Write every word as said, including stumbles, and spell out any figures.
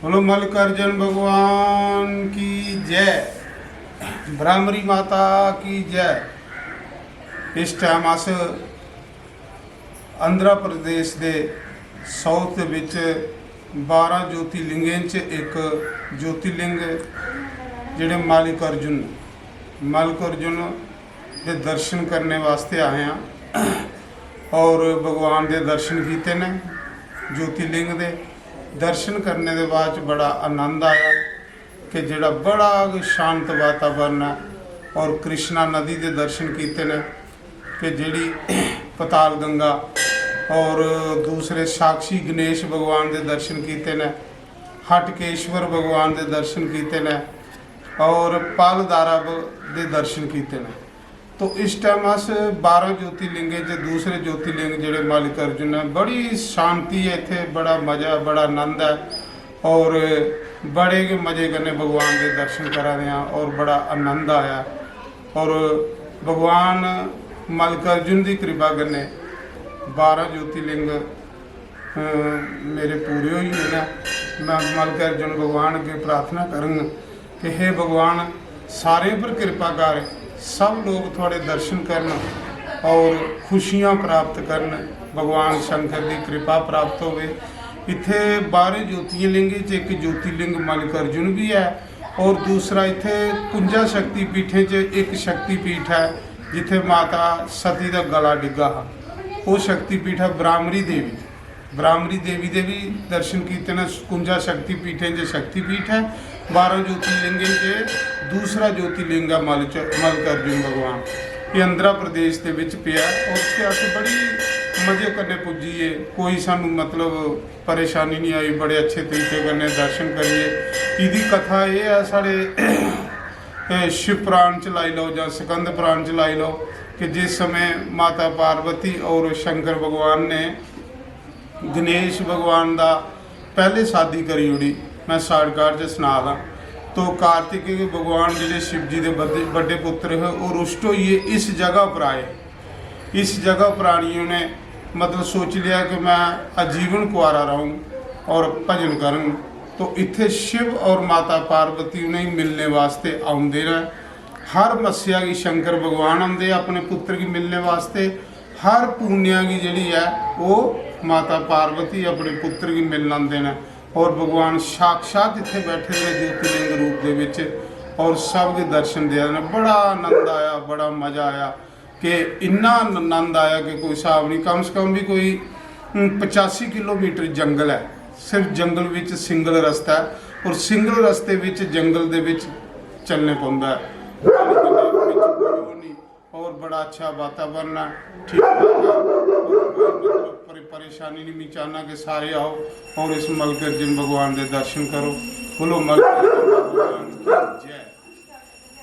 बोलो मल्लिकार्जुन भगवान की जय, भ्रामरी माता की जय। इस टाइम अस आंध्र प्रदेश दे साउथ दे बिच बारां ज्योतिर्लिंगें च इक ज्योतिर्लिंग जेह्ड़े मल्लिकार्जुन, मल्लिकार्जुन दे दर्शन करने वास्ते आए आं और भगवान दे दर्शन कीते ने। ज्योतिर्लिंग दे दर्शन करने दे बाद च बड़ा आनंद आया कि जेह्ड़ा बड़ा गै शांत वातावरण ऐ और कृष्णा नदी दे दर्शन कीते ने कि जेह्ड़ी पताल गंगा और दूसरे साक्षी गणेश भगवान दे दर्शन कीते ने, हटकेश्वर भगवान दे दर्शन कीते ने और पालदारा ब-, दे दर्शन कीते ने। तो इस टाइम अस बारां ज्योतिर्लिंगें च दूसरे ज्योतिर्लिंग जेह्ड़े मल्लिकार्जुन ऐ, बड़ी शांति ऐ इत्थै, बड़ा मजा ऐ, बड़ा आनंद ऐ और बड़े गै मजे कन्नै भगवान दे दर्शन करा दे आं और बड़ा आनंद आया। और भगवान मल्लिकार्जुन दी कृपा कन्नै बारां ज्योतिर्लिंग अ, मेरे पूरे होई गे न। मैं मल्लिकार्जुन भगवान अग्गें प्रार्थना करङ कि हे भगवान, सारें पर कृपा कर, सब लोग थुआढ़े दर्शन करन और खुशियां प्राप्त करन, भगवान शंकर दी कृपा प्राप्त होवे। इत्थै बारां ज्योतिर्लिंगें च इक ज्योतिर्लिंग मल्लिकार्जुन बी ऐ और दूसरा इत्थै कुंजा शक्तिपीठें च इक शक्तिपीठ ऐ जित्थै माता सती दा गला डिग्गा हा। ओह् शक्तिपीठ ऐ ब्राह्मणी देवी। ब्राह्मणी देवी दे बी दर्शन कीते न। कुंजा शक्तिपीठें च शक्तिपीठ ऐ, बारां ज्योतिर्लिंगें च दूसरा ज्योतिर्लिंग ऐ मल च-, मल्लिकार्जुन भगवान। एह् आंध्रा प्रदेश दे बिच पेआ ऐ और उत्थै अस बड़ी मजे कन्नै पुज्जी गे। कोई सानू मतलब परेशानी निं आई, बड़े अच्छे तरीके कन्नै दर्शन करियै। एह्दी कथा एह् ऐ, साढ़े, ए, शिव पुराण च लाई लैओ जां स्कंद पुराण च लाई लैओ कि जिस समें माता पार्वती और शंकर भगवान ने गणेश भगवान दा पैह्ले शादी करी ओड़ी, मैं शार्टकट च सना दा। तो कार्तिकेय भगवान जेह्ड़े शिव जी दे बड्डे, बड्डे पुत्र हे, ओह् रुष्ट होइयै इस जगह पर आए। इस जगह पर आनियै उ'नें मतलब सोची लेआ कि मैं आजीवन कुआरा रहूं और भजन करङ। तो इत्थै शिव और माता पार्वती उ'नेंगी मिलने वास्ते औंदे न। हर मस्सेआ गी शंकर भगवान औंदे अपने पुत्र गी मिलने वास्ते। हर पूर्णिया गी जेह्ड़ी ऐ, ओह् माता पार्वती अपने पुत्र गी मिलन आंदे न और भगवान साक्षात इत्थै बैठे दे न ज्योतिर्लिंग रूप दे बिच और सब गी दर्शन देआ दे न। बड़ा आनंद आया, बड़ा मजा आया कि इन्ना आनंद आया कि कोई स्हाब नहीं। कम से कम भी कोई, हम्म, पचासी किलोमीटर जंगल ऐ, सिर्फ जंगल बिच सिंगल रस्ता ऐ और सिंगल रस्ते बिच जंगल दे बिच चलने पौंदा ऐ। और बड़ा अच्छा वातावरण है, ठीक ठाक है। और कोई परे-, परेशानी नहीं। मैं चाहना कि सारे आओ और इस मल्लिकार्जुन भगवान के दर्शन करो। बोलो मल्लिकार्जुन भगवान की जय।